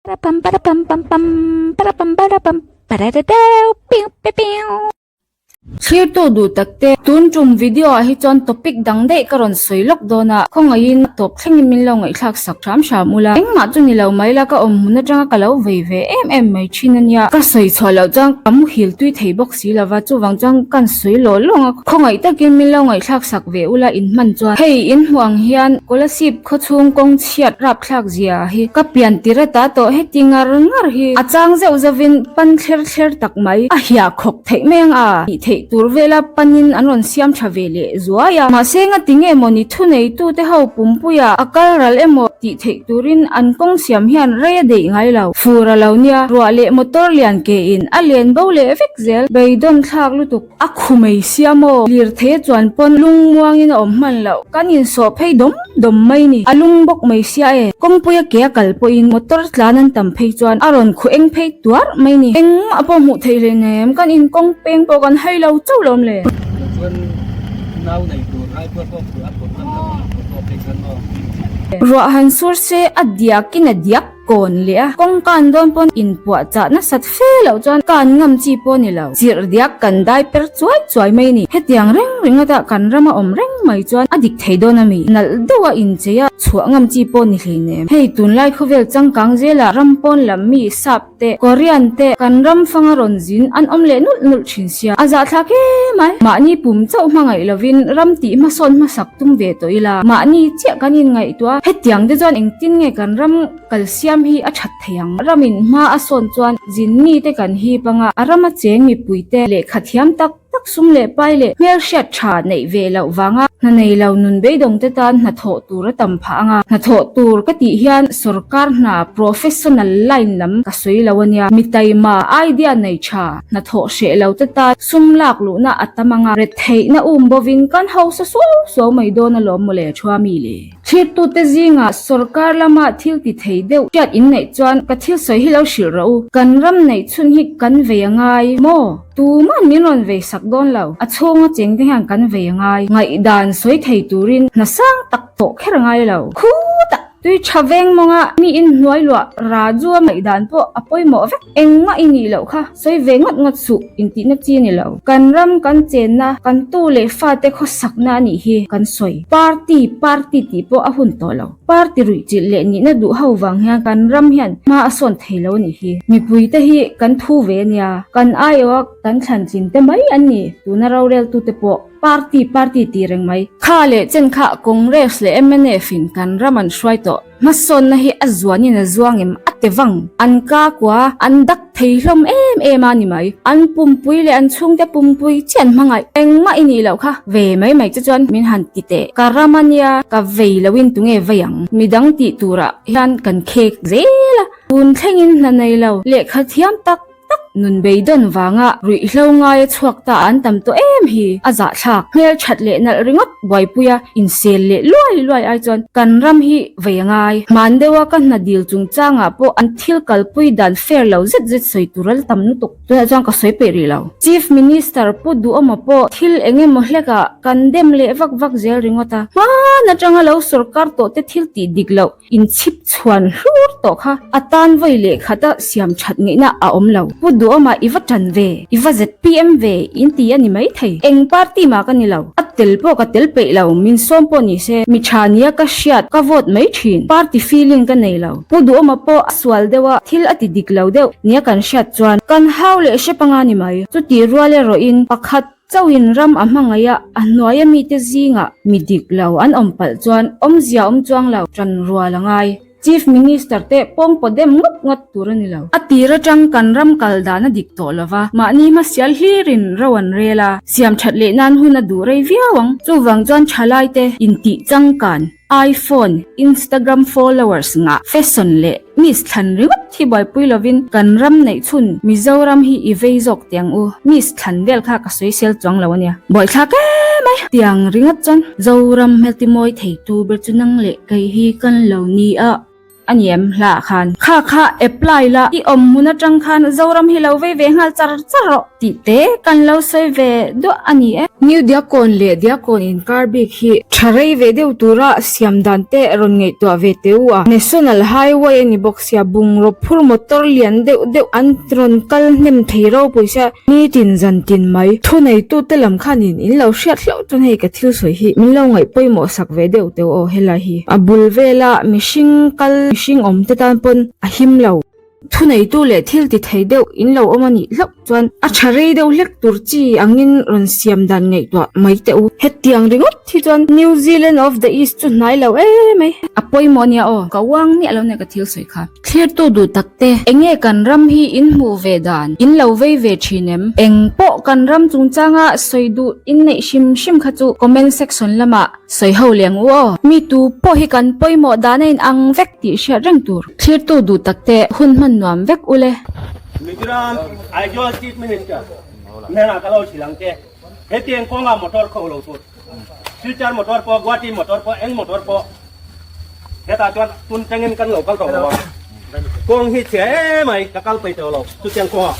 Parapam parapam pam pam parapam parapam parararau piu piu piu. Thlirtu duh takte, tun tum video ah hi chuan topic dang daih ka rawn sawi lawk dawn a, khawngaihin a tawp thlengin min lo ngaihthlak sak hram hram ula, engmah chu ni lo mai la ka awm hmun atanga ka lo vei ve em em mai thin a nia, ka sawi chhuah loh chuan ka muhil tui thei bawk si lova, chuvang chuan kan sawi lawh lawng a, khawngaih takin min lo ngaihthlak sak ve ula in hman chuan hei in hmuh ang hian Kolasib khawchhung kawng chhiat rapthlak zia hi ka pian tir ata tawh heti ngar ngar hi a chang zeuh zauhin pan thler thler tak mai a hiah khawk theih mai ang a tih theih tur vela panin an rawn siam tha ve leh zuai a mahse ngati nge mawni thuneitu te ho pumpuia a kal ral emaw tih theih turin an kawng siam hian rei a deih ngai lo fur a lo nia ruah leh motor lian ke in a len bo leh vek zel beidawn thlak lutuk. A khu mai sia maw? Lirthei a chuan pawn lungmuangin a awm hman loh. Kan insawh phei dawm dawm mai ni. A lung bawk mai sia e. Kawngpuia ke a kal pawhin motor tlan an tam phei chuan a rawn khu eng phei tuar mai ni. Engmah pawh hmuh theih leh nem. Kan inkawng peng pawh kan hai lo chauh lawm le. Chuan nau nei tur raipuar pawh a phur hman lo ang pawh phei chuan maw. Ruah han sur se a diakin a diak. Kawn leh a kawng kan dawn pawn inpuah chah nasat fe loh chuan kan ngam chi pawh ni lo. Chirh diak kan dai per chuai chuai mai ni. Hetiang reng ringawt a kan rama awm reng mai chuan a dik thei dawn a mi. Nalh deuh a inchei a chhuah ngam chi pawh ni hleinem. Hei tunlai khawvel changkang zela ram pawn lam mi sap te Korean te kan ram fanga rawn zin an awm leh nulh nulh thin sia. A zahthlak em mai. Mahni pum chauh hmangaih lovin ram tih hmasawn hmasak tum ve tawh ila, mahni chiah kan inngaihtuah a, hetiang te chuan engtin nge kan ram kal siam hi a that thei ang? Ramin hma a sawn chuan zin mite kan hip anga, a rama cheng mipuite lehkha thiam tak tak sum leh pai leh hmelhriat tha neih ve loh vanga hna nei lo nun beidawng te tan hnathawh tur a tam phah anga, hnathawh tur ka tih hian sorkar hna professional line lam ka sawi lo ania, mi taima idea nei tha hnathawh hreh lo te tan sum lak luhna a tam anga, Theihna um bovin kan hausa suau suau mai dawn alawm mawle Thuami le. Thirtute zingah sorkar lama thil ti thei deuh hriat in neih chuan ka thil sawi hi lo hrilh rawh u. Kan ram neih chhun hi kan vei a ngai maw? Tuman min rawn vei sak dawn lo. A chhunga chengte hian kan vei a ngai. Ngaihdan sawi thei turin hna sang tak tawh kher a ngai lo. Khutah! Tui tha veng mawnga mi in hnuai luah Raju a ngaihdan pawh a pawimawh vek. Engmah i nih loh kha sawi ve ngawt ngawt suh intihna chi a ni lo. Kan ram kan chenna, kan tu leh fate khawsakna a nih hi kan sawi. Party, party tih pawh a hun tawh lo. Party ruihchilh leh nihna duh ho vang hian kan ram hian hma a sawn thei lo a nih hi. Mipuite hi kan thu ve a nia, kan aiawha kan thlan tlin te mai an ni tuna roreltute pawh. Party party tih reng mai. Kha leh chen kha Congress leh mnf in kan ram an hruai tawh. Hmasawnna hi a zuan in a zuang em a te vang. An ka kua an dak thei hlawm em em a ni mai. An pumpui leh an chhungte pumpui chiah an hmangaih. Engmah i nih loh kha ve mai mai che chuan min han ti teh. Ka ram a nia ka vei lo in tunge vei ang. Midang tih turah hian kan khek zel a. Tun thlengin hna nei lo lehkha thiam tak tak nun beidawn vanga ruihhlo ngaia chhuak ta an tam tawh em hi a zahthlak. Hmel that leh nalh ringawt buaipuia insel leh luai luai ai chuan kan ram hi vei a ngai. Hman deuha ka hna dil chungchangah pawh an thil kalpui dan fair lo zet zet sawi tur a la tam lutuk. Tunah chuan ka sawi peih rih lo. Chief Minister Pu Duhawma pawh thil eng emaw hlekah kan dem leh vak vak zel ringawt a. Hman atanga lo sorkar tawh te thil tih dik loh Inchhip chhuan hlur tawh kha a tan vawi leh khata siam that ngeihna a awm lo. Pu Duhawma i va tan ve, i va zpm ve in ti a ni mai thei. Eng party mah ka ni lo. A tel pawh ka tel peih lo, min sawm pawh ni se, mi tha nia ka hriat ka vote mai thin. Party feeling ka nei lo. Pu Duhawma pawh a sual deuh a, thil a ti dik lo deuh nia kan hriat chuan kan hau leh hrep anga ni mai. Chutih rual erawhin pakhat Chauhin ram a hmangaih a, a hnuaia mite zingah mi dik lo an awm palh chuan awmzia awm chuang lo tan rual a ngai. Chief Minister te pawngpaw dem ngawt ngawt tur a ni lo. A tir atang kan ram kal dan a dik tawh lo va, mahni hmasial hlirin ro an rel a, siam that leh nan hun a duh rei viau ang. Chuvang chuan thalaite intih changkan. iPhone, Instagram followers ngah, fashion leh miss thlan ringawt hi buaipui lovin kan ram neih chhun Mizoram hi i vei zawk tiang u, miss thlan vel kha ka sawisel chuang lo ania. Buaithlak em mai! Tiang ringawt chuan Zoram hmeltimawi theitu ber chu nang leh kei hi kan lo ni a. A ni em hla ah khan. Kha kha apply la, i awm hmun atang khan Zoram hi lo vei ve nghal char char rawh. Tih te kan lo sawi ve duah a ni e. New Diakkawn leh Diakkawn inkar bik hi tha rei ve deuh tura siam dan te rawn ngaihtuah ve teh u a. National Highway a ni bawk sia, bungraw phur motor lian deuh deuh an rawn kal hnem thei ropui sia, nitin zan tin mai. Thuneitu te lam khanin in lo hriat hlauh chuan hei ka thil sawi hi min lo ngaih pawimawh sak ve deuh teh u aw helai hi. A bul vela mihring kal mihring awm te tan pawn a him lo. Thuneitu leh thil ti thei deuh in lo awm a nih hlauh chuan a tha rei deuh hlek tur chi angin rawn siam dan ngaihtuah mai teh u. Hetiang ringawt hi chuan New Zealand of the East chu hnai lo em mai. A pawimawh nia aw, ka uang miah lo nia ka thil sawi kha. Thlirtu duh tak te, enge kan ram hi in hmuh ve dan, in lo vei ve thin em? Eng pawh kan ram chungchanga sawi duh in neih hrim hrim kha chu comment section lamah Sawi ho leng u aw. Mi tu pawh hi kan pawimawh dan a in ang vek tih hriat reng tur. Thlirtu duh tak te hun hman nuam vek u le. Mizoram Aizawl Chief Minister hnenah ka lo hrilh ang che, hetiang kawnga motor kho lo tur, Silchar motor pawh, Guwahati motor pawh, eng motor pawh hetah chuan tun tangin kan lo kal tawh lo ang. Kawng hi chhe emai ka kal peih tawh lo chutiang kawngah.